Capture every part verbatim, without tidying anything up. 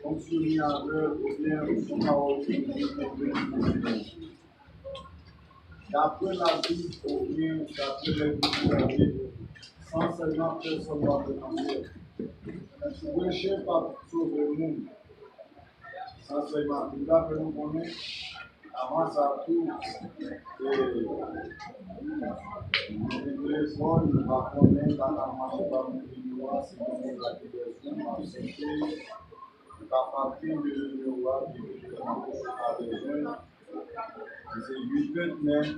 fonksyone avè l oubyen sou pawòl ki di ke Bondye. Daprè Labib oubyen daprè lèv ki di, san ansèyman pèsonn pa fè manti. Preche p ap sove moun. San ansèyman Bib la fè nou konnen, avan sa tou, e, nou te telefòn, nou pa konnen, pa ka mache pa moun vini yo a, si gen moun la ki bezwen, m ap site, nou ka frape nimewo a, ki di ke nou pa bezwen, se uit vennèf,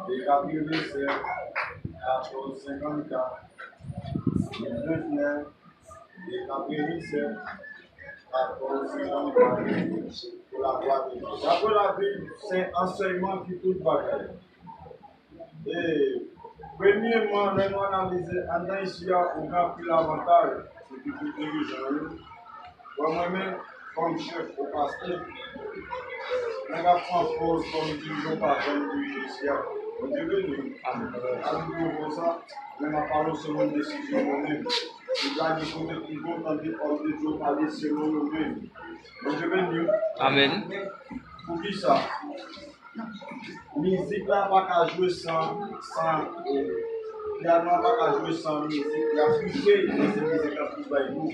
de katrevennsèt, katòz senkannkat, uit vennèf, de katrevennsèt, katòz senkannkat, pou lavwa de Dye. Daprè Labib, se ansèyman ki tout bagay. E, premyèman, lè nou analize anndan isi a, ou gen anpil avantaj, sitou pou dirijan yo. Bon, mwen menm, kòm chèf ou pastè, nèg ap pran pòz kòm dirijan, pa janm dirije isi a. Bondye beni w. Amèn. Amen. Konsa, lè m ap pale selon desizyon mwen menm. Bib la di kote pi bon tande òm de Dye pale selon yo menm. Bondye beni w. Amèn. Poukisa? Mizik la pa ka jwe san, san, e, pyano a pa ka jwe san mizik. Y ap rive nan se mizik la pou bay gou.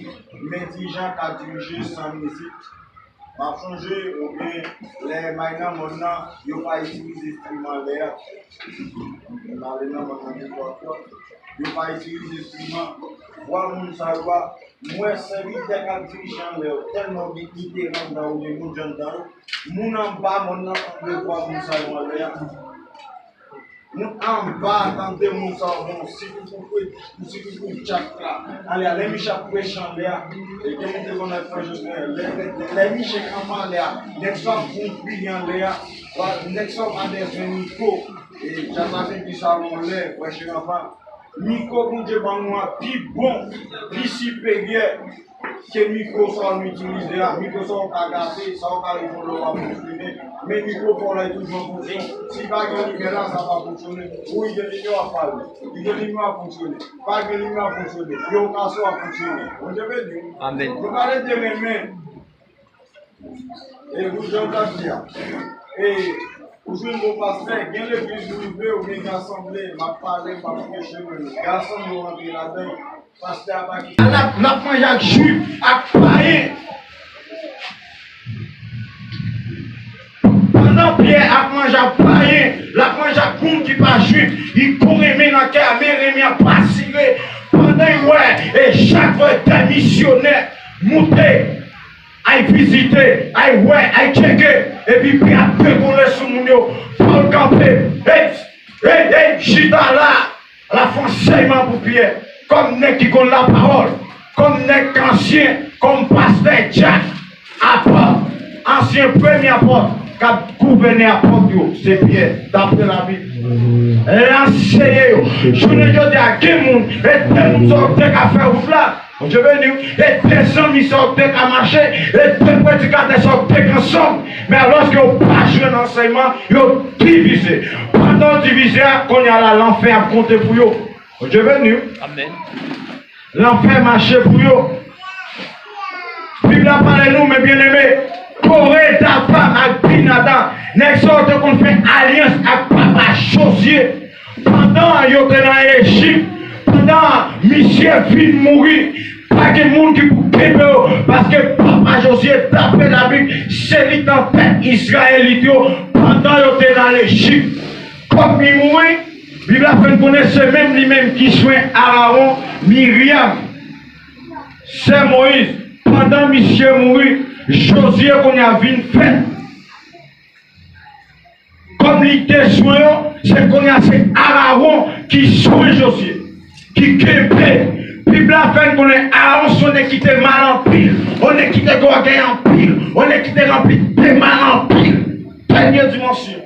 Men dirijan ka dirije san mizik. M ap sonje, oubyen, lè m al nan mòn nan, yo pa itilize enstriman lè a. M ale nan mòn nan de twa fwa. Yo pa itilize enstriman. Vwa moun sa yo a, m wè sèvitè k ap dirije anlè yo, tèlman byen iterans nan oubyen moun jan dan yo. Moun anba mòn nan tande vwa moun sa yo anlè a. Moun anba tande moun sa yo, bon, si pou koupe, si pou koupe tchak la. Ale, lè misye ap preche anlè a, e gen moun te konn al preche anlè a. Lè, lè, lè misye kanpe anlè a, nèg sa ap fè yon kriye anlè a, nèg sa ap adrese mikwo. E Jacques Saint-Guy sa yon lè, frè Cherafa. Mikwo Bondye ban nou an pi bon, pi siperyè ke mikwo sa w itilize a. Mikwo sa w ka gate, sa w ka reponn lè w ap fonksyone. Men mikwo pa w la toujou an fonksyon. Si pa gen limyè la, sa pa fonksyone. Wi, gen limyè w ap pale. Li gen limyè w ap fonksyone. Pa gen limyè w ap fonksyone. Yo ka sou ap fonksyone. Bondye beni w. Amèn. Nou pale de renmen. E pou jan w ta di a. E ou jwenn bon pastè, gen legliz ou rive, ou gen asanble, m ap pale, m ap preche, men gen asanble ou rantre ladan, pastè a pa kite. L ap, l ap manje ak jwif, ak payen. Pandan Pyè ap manje ak payen, l ap manje ak moun ki pa jwif, li gon renmen nan kè a, men renmen an pa sire. Pandan yo Wè, e chak fwa de misyonè moute, ay vizite, ay wè, ay tcheke, epi pi ap dekoule sou moun yo, fò l kanpe. Hey, hey, hey, chita la, l ap fè ansèyman pou Pyè, kòm nèg ki konn lapawòl, kòm nèg ansyen, kòm pastè, dyak, apòt, ansyen premye apòt k ap gouvène apòt yo, se Pyè, dapre Labib. L anseye yo. Jounen jodi a, gen moun, e de moun sa w te ka fè wout la, Bondye beni w, e de zanmi sa w te ka mache, e de predikatè sa w te ka ansanm, men alòske yo pa jwenn ansèyman, yo divize. Pandan yo divize a, kounye a la, lanfè ap konte pou yo. Bondye beni w. Amèn. Lanfè mache pou yo. Bib la pale nou, men byeneme, Kore, Datan ak Abinadab, nèg sa yo te konn fè alyans ak papa Jozye. Pandan yo te nan Ejip, pandan misye vin mouri, pa gen moun ki pou kenbe yo, paske papa Jozye, dapre Labib, se li t antèt Izrayelit yo pandan yo te nan Ejip. Kòm li mouri, Bib la fè n konnen se menm li menm ki swen Arawon, Miryam, sè Moyiz. Pandan misye mouri, Jozye kounye a vin fèt. Kòm li te swen yo, se kounye a se Arawon ki swen Jozye, ki kenbe. Bib la fè n konnen Arawon se yon nèg ki te mal anpil, yon nèg ki te gen ògèy anpil, yon nèg ki te ranpli de mal anpil. Dènye dimansyon.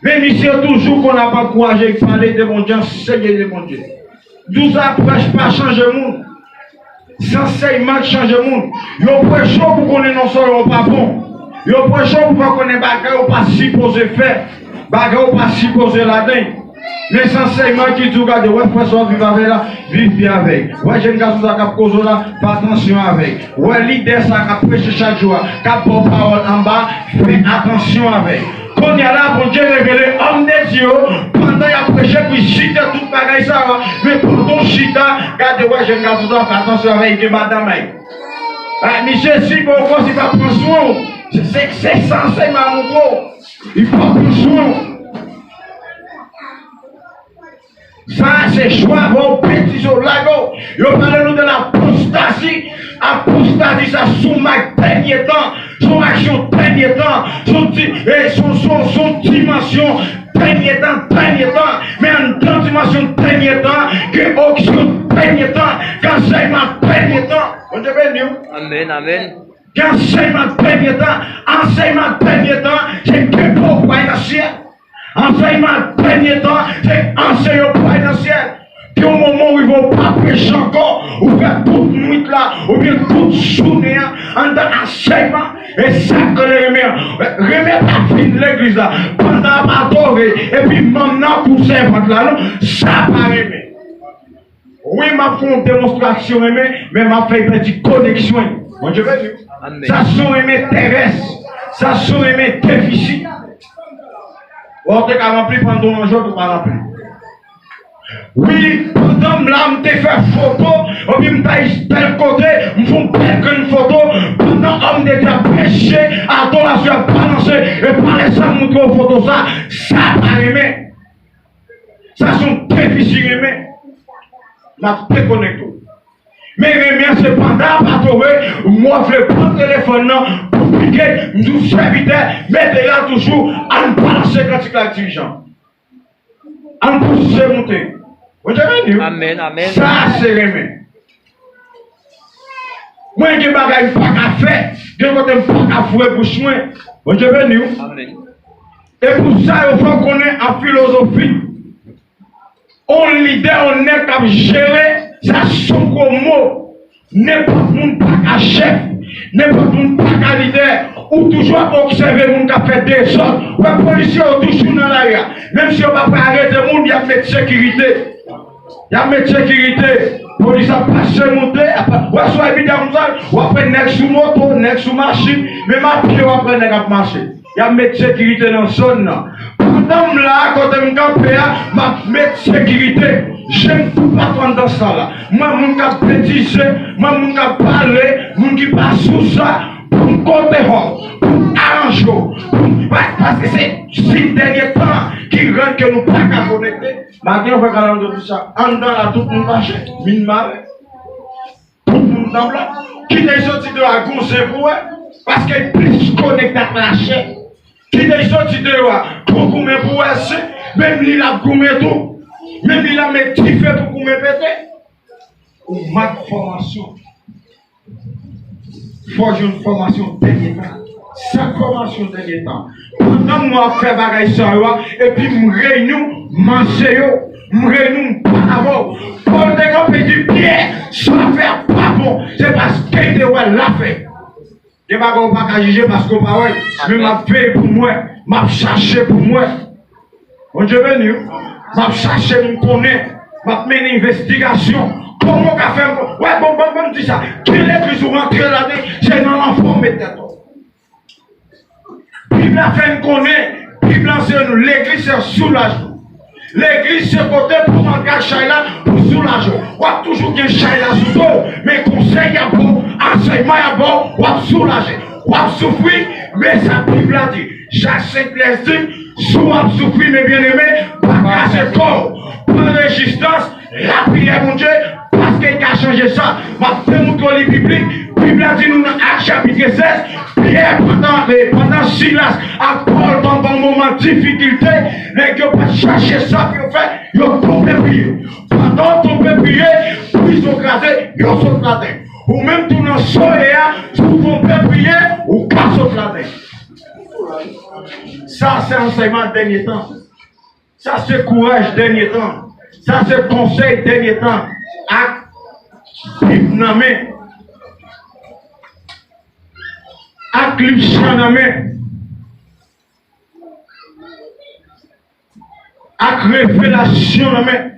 Men misye toujou konn ap ankouraje, pale de Bondye, anseye de Bondye. Douz a prèch pa chanje moun. Se ansèyman k chanje moun. Yo preche w pou konnen non sèlman w pa bon. Yo preche w pou fè w konnen bagay ou pa sipoze fè. Bagay ou pa sipoze ladan. Men se ansèyman ki di w gade, wè frè sa w ap viv avè l la, viv byen avè l. Wè jèn gason sa k ap koze w la, fè atansyon avè l. Wè lidè sa k ap preche chak jou a, k ap ba w pawòl anba, fè atansyon avè l. Kounye a la, Bondye revele òm de Dye yo, pandan y ap preche, pou y chite tout bagay sa yo. Men pandan w chita, gade, wè jèn gason sa, fè atansyon avè l, gen madanm ay. Ah, misye, si bon, si pa pran swen w, se, se, se sa ansèyman an montre w. Li pa pran swen w. Sa a se chwa, bon, betiz yo lage w. Yo pale nou de lapostazi. Apostazi sa se yon mak dènye tan. Se yon aksyon dènye tan. Se yon di-, e se yon, se yon, se yon dimansyon dènye tan, dènye tan. Men anndan dimansyon dènye tan, gen onksyon dènye tan, gen ansèyman dènye tan. Bondye beni w. Amèn, amèn. Gen ansèyman dènye tan. Ansèyman dènye tan, se kenbe w pral nan syèl. Ansèyman dènye tan, se anseye w pral nan syèl. Gen yon moman w rive w pa preche ankò, ou fè tout nwit la, oubyen tout jounen an, anndan ansèyman, e sa k rele renmen an. Renmen pa vin legliz la, pandan ap adore, epi manm nan kou sèvant la, non, sa pa renmen. Wi, m ap fè yon demonstrasyon renmen, men m ap fè l pèdi koneksyon l. Bondye beni w. Amèn. Sa se yon renmen terès. Sa se yon renmen defisi. Ou te ka ranpli pandan w nan jwèt ou pa ranpli. Wi, pandan m la, m te fè foto, epi m t al tèl kote, m fè yon bèl grenn foto, pandan òm de Dye ap preche, adorasyon ap balanse, e pale sa m montre w foto sa, sa pa renmen. Sa se yon defisi renmen. N ap dekonekte w. Men renmen an se pandan ap adore, mwen vle pran telefòn nan pou pike, m di w sèvitè, mete la toujou, ann balanse kantik la ak dirijan. Ann pouse moute. Bondye beni w. Amèn, amèn. Sa se renmen. Mwen gen bagay m pa ka fè, gen kote m pa ka foure bouch mwen. Bondye beni w. Amèn. E pou sa, yo fè w konnen an filozofi, yon lidè, yon nèg k ap jere, sa se yon gwo mo. Nenpòt moun pa ka chèf, nenpòt moun pa ka lidè. Ou toujou ap obsève moun k ap fè dezòd. Ou wè polisye yo toujou nan lari a. Menm si yo pa pral arete moun, y ap met sekirite. Y ap met sekirite. Polis ap pase moute, ap, w ap sou ebida konsa, w ap wè nèg sou moto, nèg sou machin, menm a pye w ap wè nèg ap mache. Y ap met sekirite nan zòn nan. Pandan m la, kote m kanpe a, m ap met sekirite. Je m toupatou anndan sal la. M wè moun k ap betize, m wè moun k ap pale, moun ki pa sou sa, pou m kote w pou aranje w, pou, pa- paske se, se dènye tan ki rann ke nou pa ka konekte. Maten, frè Kalando di sa, anndan la, tout moun fache, min mare. Tout moun nan blan. Kite l soti deyò a, gon zen pou wè. Paske l plis konekte ak lachè. Kite l soti deyò a, gon goumen pou wè si. Menm li l ap goumen tou. Menm li l ap met dife pou goumen pete. Ou mank fòmasyon. Fò w jwenn fòmasyon dènye tan. Sa fòmasyon dènye tan. Pandan m ap fè bagay sa yo a, epi m reyini w, m manje yo, m reyini w, m pale avè w. Pòl te kanpe di, Pyè, sa w ap fè a pa bon. Se paske l te wè l ap fè. Gen bagay ou pa ka jije paske w pa wè l. Men m ap veye pou m wè, m ap chache pou m wè. Bondye beni w. M ap chache m konnen. M ap mennen envestigasyon. Kòman w ka fè m wè, bon, bon, bon, m di sa. Ki legliz ou rantre ladan, se nan lanfè w met tèt ou. Bib la fè n konnen, Bib la anseye nou, legliz se soulajman. Legliz se kote pou w antre ak chay la, pou soulaje w. W ap toujou gen chay la sou do w, men konsèy y ap ba w, ansèyman y ap ba w, w ap soulaje. W ap soufri, men sa Bib la di. Jak senk trèz di, si w ap soufri, men byeneme, pa kraze kò w. Pran rezistans, lapriyè Bondye, paske l ka chanje sa. M ap demontre w li biblik. Bib la di nou nan Ak chapit sèz, Pyè, pandan, eh, pandan Silas ak Pòl t anba yon moman difikilte, nèg yo pa t chache sa pou yo fè, yo tonbe priye. Pandan w tonbe priye, prizon kraze, yo sot ladan. Ou menm tou nan sa w ye a, si w tonbe priye, ou ka sot ladan. Sa se ansèyman dènye tan. Sa se kouraj dènye tan. Sa se konsèy dènye tan. Ak Bib nan men. Ak liv chan nan men. Ak revelasyon nan men.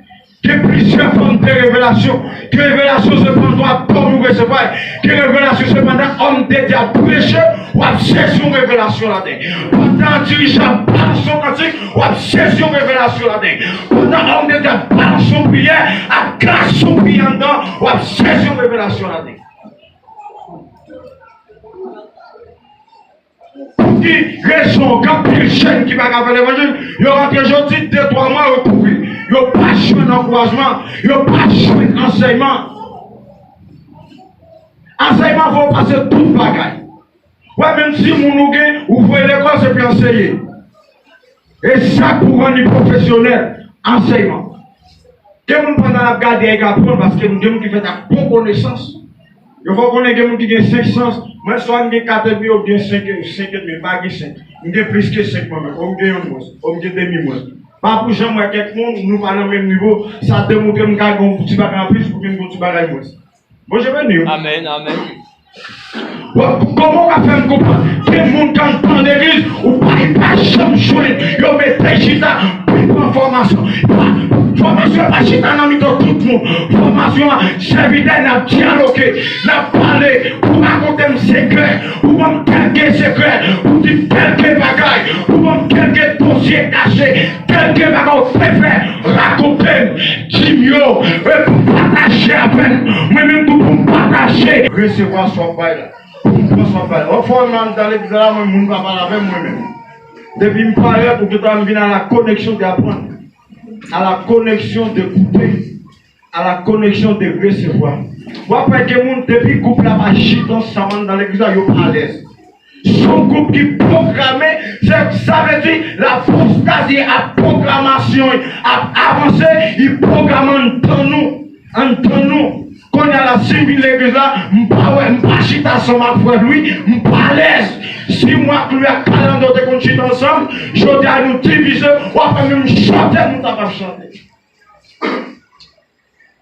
Gen plizyè fòm de revelasyon. Gen revelasyon se pandan w ap dòmi ou resevwa l. Gen revelasyon se pandan òm de Dye ap preche, w ap sezi yon revelasyon ladan. Pandan dirijan ap balanse yon kantik, w ap sezi yon revelasyon ladan. Pandan òm de Dye ap balanse yon priyè, ap glase yon priyè anndan, w ap sezi yon revelasyon ladan. Pou ki rezon, gen anpil jèn ki pa ka fè levanjil, yo rantre jodi, de, twa mwa, yo kouri. Yo pa jwenn ankourajman, yo pa jwenn ansèyman. Ansèyman fè w pase tout bagay. Wè, menm si moun ou gen, ou voye lekòl, se pou anseye. E sa k pou rann li pwofesyonèl, ansèyman. Gen moun pandan l ap gade a, li ka aprann, paske gen moun ki fèt ak bon konesans. Yo fè w konnen gen moun ki gen senk sans, mwen swa m gen kat edmi, ou gen senk, senk edmi, m pa gen senk. M gen plis ke senk mwen menm, ou m gen yonn mwens, ou m gen demi mwens. Pa pou jan m wè kèk moun, nou pa nan menm nivo, sa demontre m ka gen yon ti bagay anplis oubyen m gen yon ti bagay mwens. Bondye beni w. Amèn, amèn. Bon, kòman w ka fè m konprann? Gen moun k anndan legliz, ou pa, li pa janm jwenn. Yo mete chita, pou pran fòmasyon. Pa, fòmasyon pa chita nan mitan tout moun. Fòmasyon an, sèvitè, n ap dyaloge, n ap pale, ou rakonte m sekrè, ou ban m kèlke sekrè, ou di kèlke bagay, ou ban m kèlke dosye kache, kèlke bagay ou te fè, rakonte m, di m yo, e pou m pataje avè m, mwen menm tou pou m pataje. Resevwa sa w ap bay la. Pou m pran sa w ap bay la. Yon fwa m anndan legliz la, mwen, moun pa pale avè m, mwen menm. Depi m parèt, ou gentan m vin à la connexion d'apprendre, à la connexion d'écouter, à la connexion de recevoir. W ap wè gen moun, depi gwoup la pa chita ansanm anndan legliz la, yo pa alèz. Se yon gwoup ki pwograme, se, sa vle di, lapostazi ap pwogramasyon, ap avanse, li pwograme anndan nou, anndan nou. Kounye a la, si m vin legliz la, m pa wè, m pa chita ansanm ak frè Lwi, m pa alèz. Si mwen ak Lwi ak Kalando te konn chita ansanm, jodi a nou divize, w ap wè menm chante nou ta p ap chante.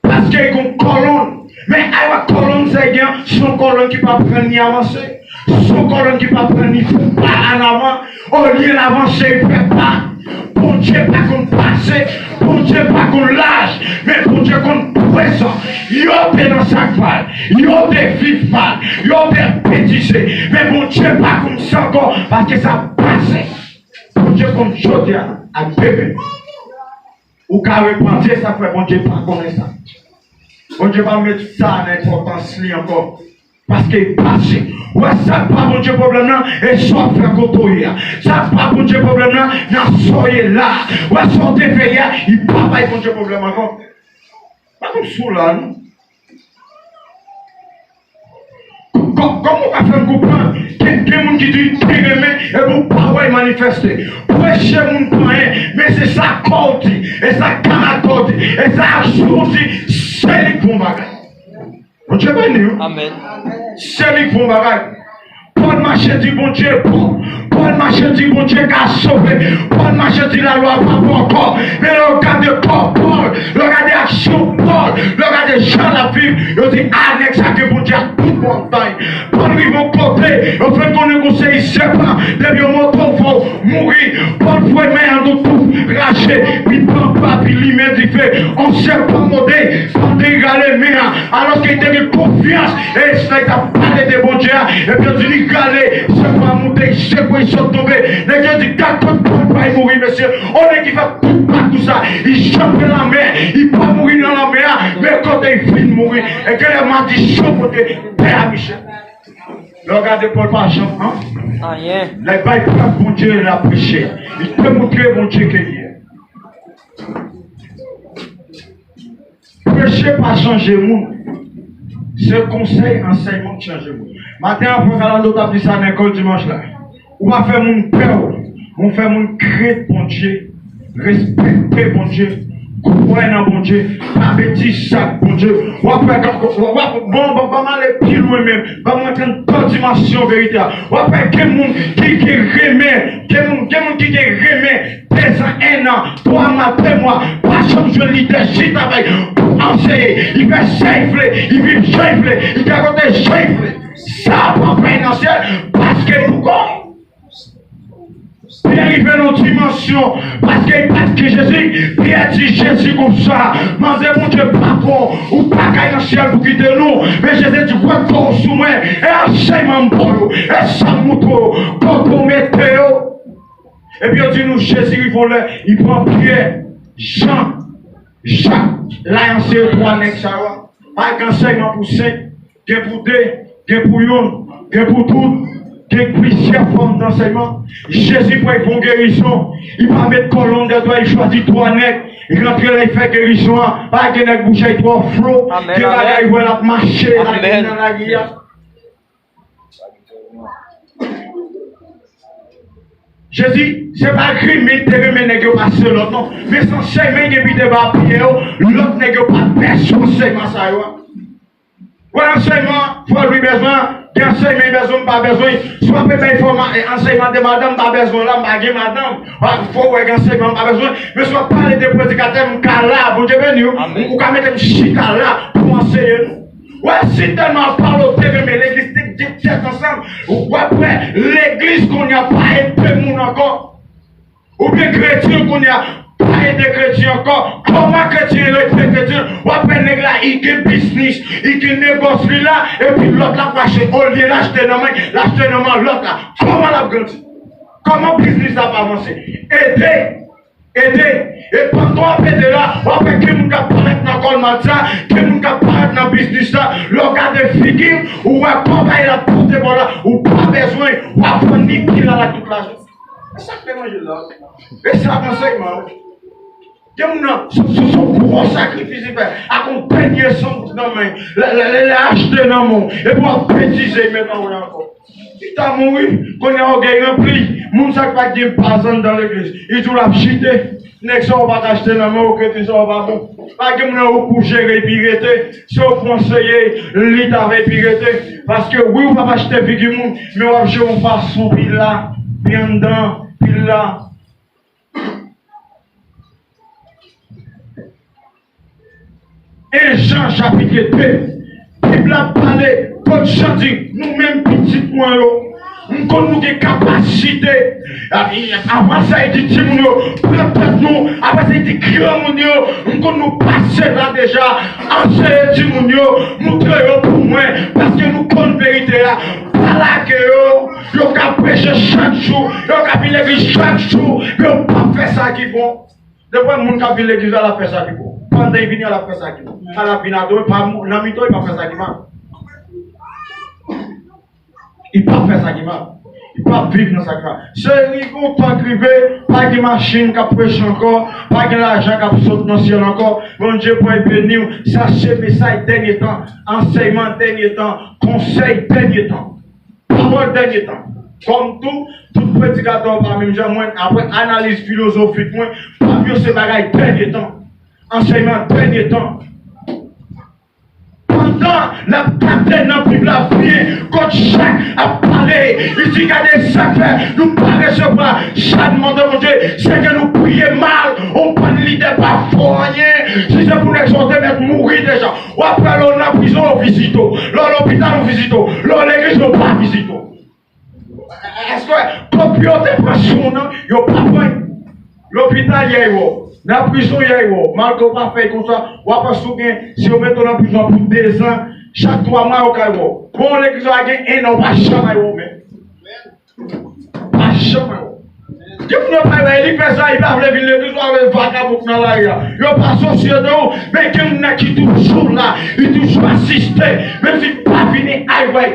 Paske gen yon kòlonn. Men aywa, kòlonn sa gen, se yon kòlonn ki pa pran ni avanse. Se yon kòlonn ki pa pran ni fè pa an avan. Olye l avanse, li fè pa. Bondye pa konn pase, Bondye pa konn laj, men Bondye konn prezan. Yo te nan sa k mal, yo te viv mal, yo te betize, men Bondye pa konn sa ankò, paske sa pase. Bondye konn jodi a ak demen. Ou ka repanti, sa fè Bondye pa konnen sa. Bondye pa met sa nan enpòtans li ankò. Paske li pase. Ou wè sa k ba Bondye pwoblèm nan, e sa w ap fè kote w ye a. Sa k ba Bondye pwoblèm nan, nan sa w ye la. Ou wè sa w te fè yè, li pa bay Bondye pwoblèm ankò. Pa konn si w la, non. Kò-, kòman w ka fè m konprann? Gen, gen moun ki di te renmen, epi w pa wè l manifeste. Preche moun pa anyen, men se sa kò w di, e sa karaktè w di, e sa aksyon w di, se li k fè yon bagay. Bondye beni w. Amèn. Se li k fè yon bagay. Pòl mache di Bondye bon. Pòl mache di Bondye ka sove. Pòl mache di lalwa pa bon ankò. Men lè w gade kò Pòl, lè w gade aksyon Pòl, lè w gade jan l ap viv, yo di, "A, nèg sa gen Bondye ak tout bon bagay." Pòl rive yon kote, yo fè l konnen gon seri sèpan, depi yon moto fè w mouri. Pòl voye men an, yon touf rache, pi pran pa, pi limen dife. On sèpan mòde, pandan l rale men an, alòske li te gen konfyans, e nèg t ap pale de Bondye a, epi yo di li rale, sèpan an moute, li sekwe, li sot tonbe. Nèg yo di, "Gad kot Pòl bay mouri, mesye." On nèg ki fè tout pakou sa, li chanpe lanmè, li pa mouri nan lanmè a, men kote li fin mouri. E genlè madichon kote pè a Michel. Lè w gade Pòl pa janm, an? Anyen. Lè l bay pèp Bondye l ap preche, li demontre Bondye ke li ye. Preche pa chanje moun. Se konsèy, ansèyman k chanje moun. Maten an, frè Kalando t ap di sa nan lekòl dimanch la. Ou pa fè moun pè w, ou fè moun krent Bondye, respekte Bondye, kwè nan Bondye, pa betize ak Bondye. W ap wè, w ap, bon, bon, ban m ale pi lwen menm, ban m rantre nan dòt dimansyon verite a. W ap wè gen moun ki, ki renmen, gen moun, gen moun ki gen renmen, dezan, ennan, twa mwa, de mwa, pa janm jwenn lidè chita bay pou anseye. Li fè jan li vle, li viv jan li vle, li gagote jan li vle. Sa pa fè nan syèl, paske pou kò. Pyè rive nan dimansyon, paske li pa t gen Jezi, Pyè di Jezi konsa, "Manzè, Bondye pa bon, ou pa kay nan syèl pou kite nou." Men Jezi di, "Wè kò w sou mwen, e ansèyman m ba w yo, e sa m moutre w, kote w mete yo." Epi yo di nou, Jezi rive yon lè, li pran Pyè, Jan, Jak, l al anseye twa nèg sa yo. Pa gen ansèyman pou senk, gen pou de, gen pou youn, gen pou tout, gen plizyè fòm dansèyman. Jezi pran yon gerizon, li pa met kòlonn dèyè, li chwazi twa nèg, li rantre la, li fè gerizon an. Pa gen nèg bouch a li twò flo, amèn, gen bagay, amèn, wè l ap mache, amèn, nan lari a. Jezi, se pa renmen te renmen nèg yo pase lòt, non. Men se ansèyman gen pou te ba Pyè yo, lòt nèg yo pa t bezwen ansèyman sa yo a. Wè ansèyman, frè Lwi bezwen, gen ansèyman li bezwen, m pa bezwen. Si w ap bay fòma, e, ansèyman de madanm, m pa bezwen la, m pa gen madanm. W ap fò wè gen ansèyman, m pa bezwen. Men si w ap pale de predikatè, m ka la, Bondye beni w. Amèn. Ou ka mete m chita la pou anseye nou. Wè, si tèlman pale w te renmen legliz, te gen tèt ansanm, w ap wè legliz kounye a pa ede moun ankò. Oubyen kretyen kounye a pa ede kretyen ankò. Kòman kretyen rete kretyen? W ap wè nèg la, li gen biznis, li gen negòs li la, epi lòt la ap mache. Olye l achte nan men, l achte nan men lòt la. Kòman l ap grandi? Kòman biznis la ap avanse? Ede! Ede. E pandan w ap ede la, w ap wè gen moun k ap parèt nan kòlmat sa, gen moun k ap parèt nan biznis la. Lè w gade figi l, ou wè kòb la pote bò la, ou pa bezwen, w ap vann li pil la ak tout lajan. E sa k te manje l la? E sa k ansèyman an? Gen moun nan, se, se, se yon gwo sakrifis li fè, ak yon pènye san goud nan men, lè, lè, lè, lè achte nan men w, epi w ap betize, li met nan men w ankò. Li ta mouri, kounye a ògèy ranpli. Moun sa k pa t gen baz anndan legliz, li di w l ap chite. Nèg sa w pa t achte nan men w, kretyen sa w pa bon. Pa gen moun nan ou pou jere epi rete. Se w pou anseye, li t avè epi rete. Paske wi, ou p ap achte figi moun, men w ap jere yon fason pi la, pi anndan, pi la. En Jan chapit de, Bib la pale, kot Jan di, nou menm pitit mwen yo, m konn nou gen kapasite. Apre sa, li di timoun yo, pran tèt nou. Apre sa, li di granmoun yo, m konn nou pase la deja. Anseye timoun yo, moutre yo pou mwen, paske nou konn verite a. Pa lage yo, yo ka preche chak jou, yo ka vin legliz chak jou, men yo p ap fè sa ki bon. Depi moun k ap vin legliz la, l ap fè sa ki bon. Pandan l vini a, l ap fè sa ki bon. Sa l ap vin adore, pa nan mitan, li p ap fè sa ki mal. Li p ap fè sa ki mal. Li p ap viv nan sa ki mal. Se li gon tan k rive, pa gen machin k ap preche ankò, pa gen lajan k ap sot nan syèl ankò. Bondye pral beni w. Sa se mesaj dènye tan, ansèyman dènye tan, konsèy dènye tan, pawòl dènye tan. Kòm tou, tout predikatè yo pa menm jan. Mwen, apre analiz filozofik mwen, pa m yo se bagay dènye tan, ansèyman dènye tan. Pandan n ap gade nan Bib la byen, kot Jak ap pale, li di, gade sa k fè nou pa resevwa sa n mande Bondye, se ke nou priye mal, yon bann lidè pa fè anyen. Si se pou nèg sa, yo te mèt mouri deja. W ap wè lè w nan prizon, yo vizite w. Lè w lopital, yo vizite w. Lè w legliz, yo pa vizite w. Èske kopye yo te pran sou w nan? Yo pa pran. Lopital, yè yo wè w. Nan prizon, yè yo wè w. Malgre w pa fè konsa, w ap wè si w gen, si yo mete w nan prizon pou dezan, chak twa mwa, yo kay wè w. Bon, legliz la gen en an, w pa janm ay wè w menm. Pa janm ay wè w. Gen moun yo pa wè, li fè sa, li pa vle vin legliz, w ap wè vagabon nan lari a. Yo pa sosye de w, men gen moun nan ki toujou la, li toujou asiste, menm si l pa vini, ay wè.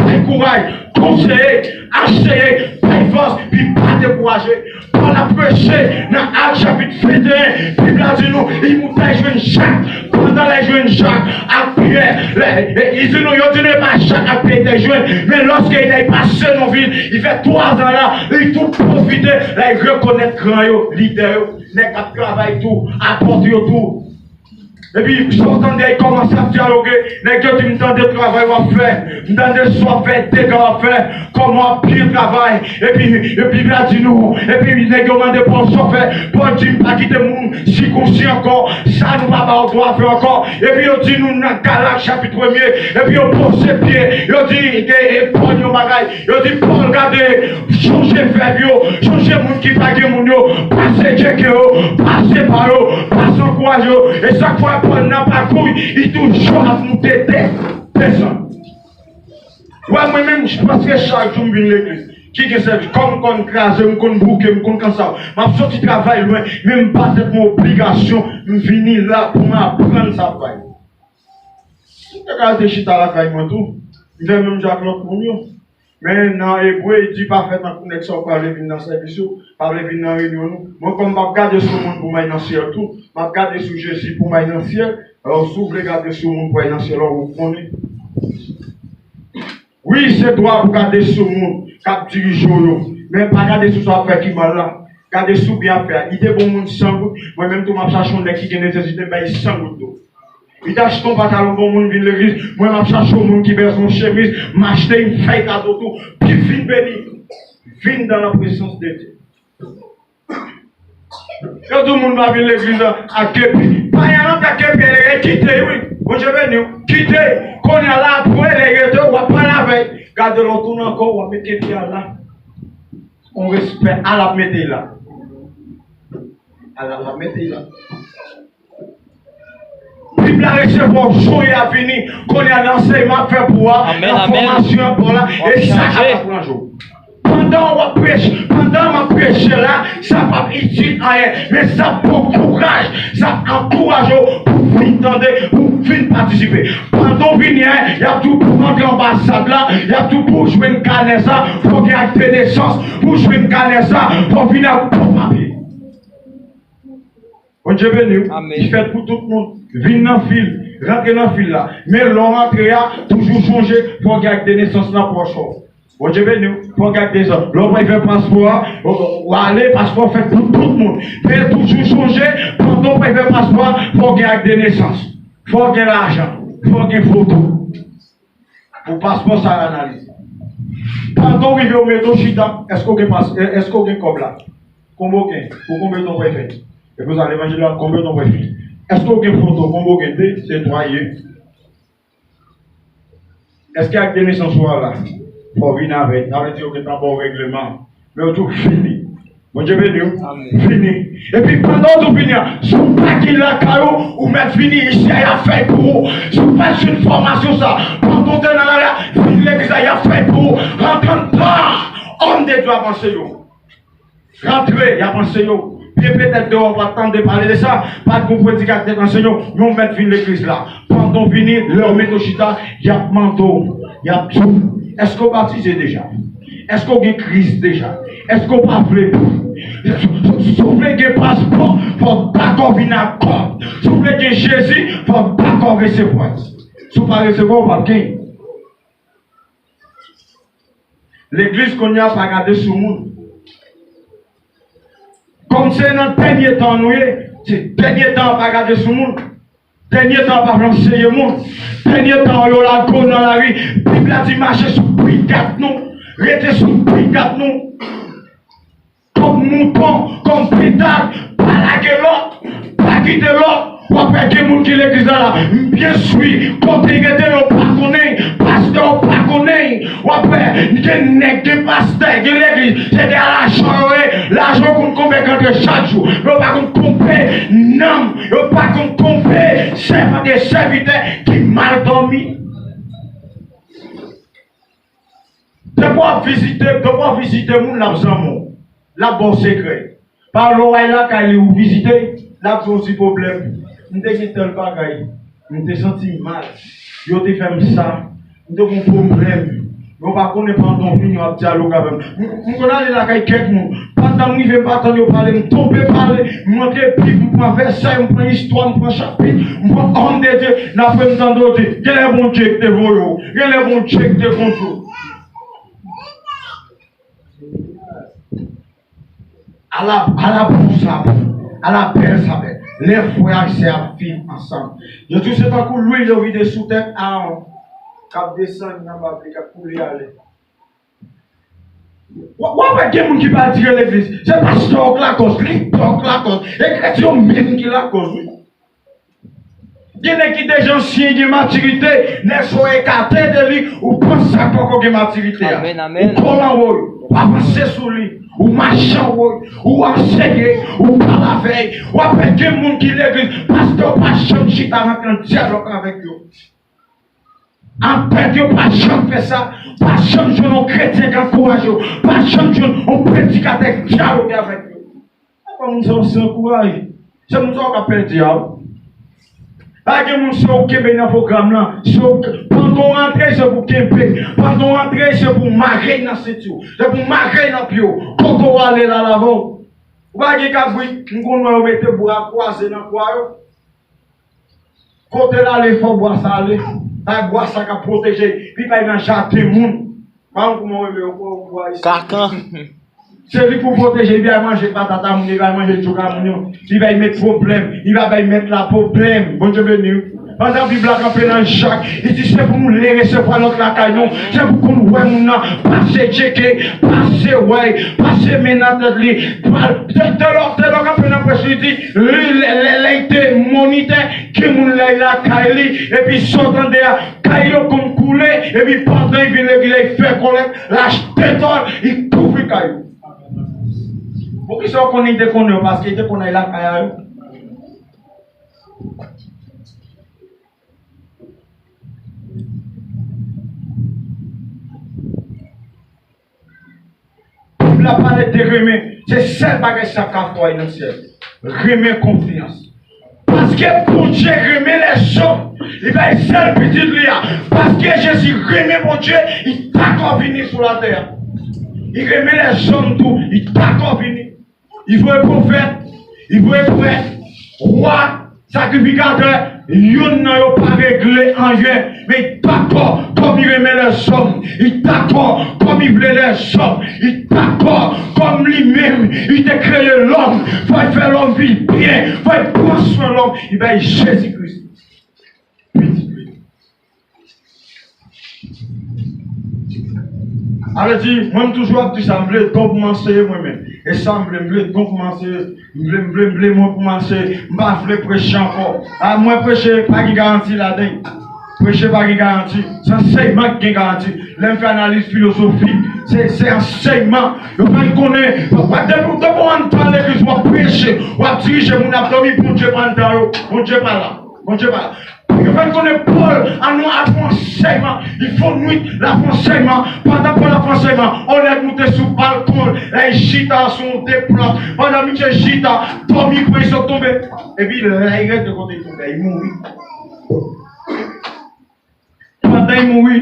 Bay kouraj, konseye, anseye, bay fòs, pi pa dekouraje. Pòl ap preche nan Ak chapit venteyen, Bib la di nou, li moute al jwenn Jak. Pandan l al jwenn Jak ak Pyè, lè, e, li di nou, yo di nou, e pa Jak ak Pyè li te jwenn, men lòske li te pase nan vil, li fè twazan la, li tou pwofite, lè li rekonèt gran yo, lidè yo, nèg k ap travay tou, apot yo tou. Epi, sa w tande, y kòmanse ap dyaloge. Nèg yo di, m tande travay w ap fè. M tande sa w ap fè, dega w ap fè. Kòman w ap byen travay. Epi, epi Bib la di nou, epi nèg yo mande Pòl sa w fè. Pòl di, m pa kite moun sikonsi ankò. Sa nou pa ba w dwa fè ankò. Epi yo di nou nan Galat chapit premye. Epi yo poze pye. Yo di, e, e, Pòl yon bagay. Yo di, Pòl, gade, chonje vèv yo, chonje moun ki pa gen moun yo, pase tcheke yo, pase pa yo, pase ankouraje yo. E sa k fè Pòl nan pakou, li toujou ap moute de, desann. Wè, mwen menm, prèske chak jou m vin legliz, ki gen sèvis, kò m konn kraze, m konn bouke, m konn kansav. M ap soti travay lwen, men m ba tèt mwen obligasyon, m vini la pou m aprann sa k bay. M te ka rete chita lakay mwen tou. M fè menm jan ak lòt moun yo. Men nan Ebre, li di, pa fè tankou nèg sa yo pa vle vin nan sèvis yo, pa vle vin nan reyinyon nou. Mwen, kòm m p ap gade sou moun pou m al nan syèl tou, m ap gade sou Jezi pou m al nan syèl. Alò, si w vle gade sou moun pou al nan syèl la, ou konnen. Wi, se dwa pou gade sou moun k ap dirije w yo. Men pa gade sou sa w ap fè ki mal la. Gade sou byen ap fè a. Li te bon moun san goud. Mwen menm tou, m ap chache yon nèg ki gen nesesite, m bay li san goud tou. Li te achte yon pantalon bon moun vin legliz. Mwen, m ap chache yon moun ki bezwen yon chemiz. M achte, m fè kado tou. Pi vin beni. Vin dans la présence de Dieu. Yo di moun pa vin legliz la ak kepi. Pa y al antre ak kepi, e kite, wi. Bondye beni w. Kite. Kounye a la, apre lè rete, w ap pale avè l. Gade lè w tounen ankò, w ap met kepi a la. On respè, al ap mete l la. Al ap mete l la. Bib la resevwa w, jou a vini. Kounye a, nan ansèyman ap fè pou w a, nan fòmasyon ap ba w la, e sa k ap pran jou. Pandan w ap preche, pandan m ap preche la, sa p ap itil anyen, men sa p bon kouraj, sa p ankouraje w pou w vin tande, pou w vin patisipe. Pandan w vini a, y ap di w pou w rantre anbasad la, y ap di w pou w jwenn kanè sa, fò w gen ak de nesans, pou w jwenn kanè sa, fò w vin ak bon papye. Bondye beni w. Amèn. Li fèt pou tout moun. Vin nan fil. Rantre nan fil la. Men lè w rantre a, toujou chonje, fò w gen ak de nesans nan pòch ou. Bondye beni w. Fò w gen ak de nesans. Lè w pral fè paspò a, w, w ale, paspò fèt pou tout moun. Men toujou chonje, pandan w pral fè paspò a, fò w gen ak de nesans. Fò w gen lajan. Fò w gen foto. Pou paspò sa a analize. Pandan w rive, w mete w chita, èske w gen pas-, èske w gen kòb la? Konbyen w gen? Pou konbyen tan w pral fè? Epi w sa levanjil la, konbyen tan w pral fini? Èske w gen foto? Konbyen w gen? De, se twa ye. Èske ak de nesans ou a la? Fò w vin avè l. Sa vle di yo gentan ba w règleman. Men yo di w fini. Bondye beni w. Amèn. Vini. Epi pandan w tou vini an, si w pa gen lakay ou, ou mèt vini isi a, y ap fè l pou ou. Si w pa jwenn fòmasyon sa, pandan w te nan lari a, vin legliz la, y ap fè l pou ou. Rantre anndan. Òm de Dye ap anseye w. Rantre, y ap anseye w. Byen petèt deyò w pa t tande pale de sa, pa t gon predikatè k anseye w, men w mèt vin legliz la. Pandan w vini, lè w mete w chita, y ap mande w, y ap di w, Èske w batize deja? Èske w gen Kris deja? Èske w pa vle pli? Si w vle gen paspò, fò w dakò vin ak kòb. Si w vle gen Jezi, fò w dakò resevwa l. Si w pa resevwa, w p ap gen. Legliz kounye a pa gade sou moun. Kòm se nan dènye tan nou ye, se dènye tan pa gade sou moun. Dènye tan pa vle anseye moun. Dènye tan yo lage w nan lari. Bib la di mache sou brigad nou. Rete sou brigad nou. Kòm mouton, kòm pitak, pa lage lòt, pa kite lòt. W ap wè gen moun ki legliz la la. M byen swi, kote y rete yo pa konnen, pastè yo pa konnen. W ap wè gen nèg, gen pastè, gen legliz, se de lajan yo ye. Lajan yo konn konbyen k antre chak jou. Men yo pa konn konbyen nanm, yo pa konn konbyen sèvant e sèvitè ki mal dòmi. Depi w ap vizite, depi w ap vizite moun, l ap zanmi w. L ap ba w sekrè. Pa lè w al lakay li, ou vizite, l ap di w ti pwoblèm. M te gen tèl bagay. M te santi m mal. Yo te fè m sa. M te gen pwoblèm. Yo pa konnen pandan w vini, w ap dyaloge avè m. M, m konn ale lakay kèk moun. Pandan m rive, m pa tann yo pale, m tonbe pale. M rantre Bib, m pran vèsè, m pran istwa, m pran chapit, m pran òm de Dye. N apre m tande yo di, genlè Bondye ki te voye w. Genlè Bondye ki te kondui w. Ala, ala bon sa bon, ala bèl sa bèl. Lè frè ak sè ap viv ansanm. Yo di w se tankou lwil yo vide sou tèt Aawon k ap desann nan bab li, k ap koule ale. W, w ap wè gen moun ki pa dire legliz. Se pastè w k lakòz, lidè w k lakòz, ekriti yo menm ki lakòz, wi. Gen nèg ki deja ansyen, gen matirite, nèg sa w ekate de li, ou panse sa poko gen matirite a. Amèn, amèn. Ou kòl anwo l, ou avanse sou li, ou mache anwo l, ou anseye, ou pale avè l. W ap wè gen moun ki legliz, pastè pa janm chita rantre an dyalòg avèk yo. Apèt yo pa janm fè sa, pa janm jwenn yon kretyen k ankouraje yo, pa janm jwenn yon predikatè k dyaloge avèk yo. Apa moun sa yo san kouraj? Se moun sa yo k ap pèdi a wi. Pa gen moun se ou kenbe nan pwogram lan. Se ou k-, pandan w rantre, se pou kenbe. Pandan w rantre, se pou mare nan senti w. Se pou mare nan pye w. Kote w ale l al avè w. Ou pa gen kabrit, m konn wè yo mete bra kwaze nan kwa yo. Kote l ale, fò bwa sa ale. Bay bwa sa k ap pwoteje. Pi bay nan jaden moun. Pa konn kouman w rele yo, bwa isi. Kakan. Se li pou pwoteje, li bay manje patata moun, li bay manje tchouka moun yo, li bay met pwoblèm, li pa bay met la pwoblèm. Bondye beni w. Pandan Bib la kanpe nan Jak, li di se pou nou leve, se pou lòt lakay nou, se pou konn wè moun nan, pase tcheke, pase wè, pase men nan tèt li, pa-, te, te lò, te lò kanpe nan prèch, li di, li, lè, lè, lè li te monitè, gen moun lè lakay li, epi sa w tande a, kay yo konn koule, epi pandan li vin legliz la, li fè kòlèt, l achte tòl, li kouvri kay yo. Poukisa w konnen li te konnen yo? Paske li te konn al lakay a yo. Bib la pale de renmen. Se sèl bagay sa k ka fè w al nan syèl. Renmen, konfyans. Paske Bondye renmen lèzòm, li bay sèl pitit li a. Paske Jezi renmen Bondye, li dakò vini sou latè a. Li renmen lèzòm tou, li dakò vini. Li voye pwofèt, li voye prèt, wa, sakrifikatè, youn nan yo pa regle anyen. Men li dakò, kòm li renmen lèzòm, li dakò, kòm li vle lèzòm, li dakò, kòm li menm, li te kreye lòm, fò l fè lòm viv byen, fò l pran swen lòm, li bay Jezi Kris, pitit li. Sa vle di, mwen m toujou ap di sa, m vle don pou m anseye mwen menm. E sa m vle, m vle don pou m anseye. M vle, m vle, m vle mwen pou m anseye. M pa vle preche ankò. A, mwen preche, pa gen garanti ladan l. Preche pa gen garanti. Se ansèyman ki gen garanti. Lè m fè analiz filozofik, se, se ansèyman. Yo fè n konnen, w ap, depi, depi w anndan legliz, w ap preche, w ap dirije moun ap dòmi, Bondye pa anndan yo. Bondye pa la. Bondye pa la. Yo fè n konnen Pòl, an nou ap fè ansèyman. Li fè nwit, l ap fè ansèyman. Pandan Pòl ap fè ansèyman, yon nèg moute sou balkon l, la, li chita sou yon de plant. Pandan misye chita, dòmi pran l, sot tonbe. Epi, la, li rete kote l tonbe, li mouri. Pandan li mouri,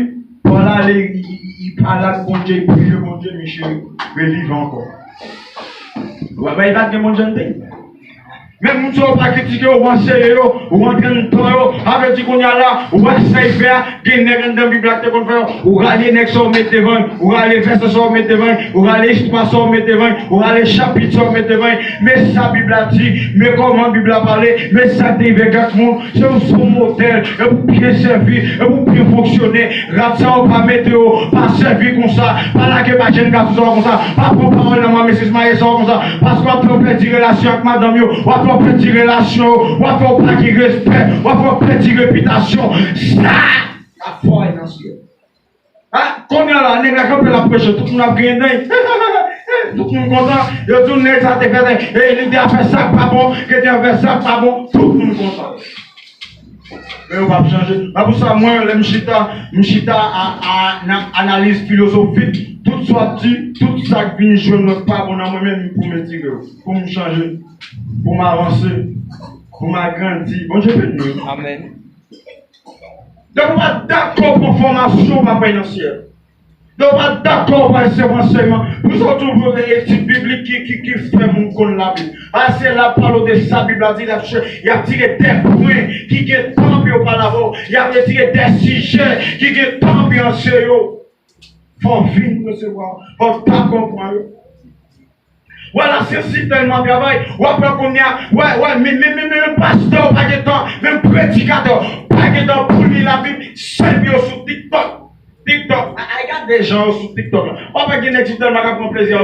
Pòl ale, li, li, li pale ak Bondye, li priye Bondye, misye reviv ankò. Ou wè, li pa t gen Bondye anndan. Men moun sa yo pa kritike yo, ou anseye yo, ou antre anndan yo. Sa vle di kounye a la, ou wè sa y fè a, gen nèg anndan Bib la ki te konn fè yo. Ou rale nèg sa yo met devan, ou rale vèsè sa yo met devan, ou rale istwa sa yo met devan, ou rale chapit sa yo met devan. Men sa Bib la di, men kòman Bib la pale, men sa k te rive Granmoun. Se yon, se yon modèl, e pou byen sèvi, e pou byen fonksyone. Rad sa yo pa mete yo, pa sèvi konsa, pa lage pa jèn gason sa yo konsa, pa pran pawòl nan men mesye marye sa yo konsa, paske w ap fè yo pèdi relasyon ak madanm yo, w ap fè yo pèdi relasyon yo, w ap fè yo pa gen respè, w ap fè yo pèdi repitasyon. Sa, sa fò nan syèl. A, kounye a la, nèg la kanpe l ap preche, tout moun ap griyen dan. Tout moun kontan. Yo di w nèg sa te fè, e, li te ap fè sa k pa bon, ke te ap fè sa k pa bon, tout moun kontan. Men yo p ap chanje. Se pou sa, mwen, lè m chita, m chita a, a, nan analiz filozofik, tout sa w ap di, tout sa k vin jwenn mwen k pa bon nan mwen menm, pou m retire yo, pou m chanje, pou m avanse, pou m agrandi. Bondye beni nou. Amèn. Depi w pa dakò pran fòmasyon, w pa pral nan syèl. Depi w pa dakò pran ansèyman, pou sa w toujou gen etid biblik ki, ki, ki fè moun konn Labib. Paske l ap pale w de sa Bib la di, l ap chè, y ap tire de pwen ki gen tan pou yo pale avè w. Y ap retire de sijè ki gen tan pou yo anseye w. Fò w vin resevwa, fò w dakò pran yo. Wè, lasyans li tèlman travay, w ap wè kounye a, wè, wè, men, men, men, men, pastè yo pa gen tan, menm predikatè yo pa gen tan pou li Labib, sèl yo sou TikTok. TikTok, a, a, gade jan yo sou TikTok la. W ap wè gen nèg ki tèlman k ap pran plezi yo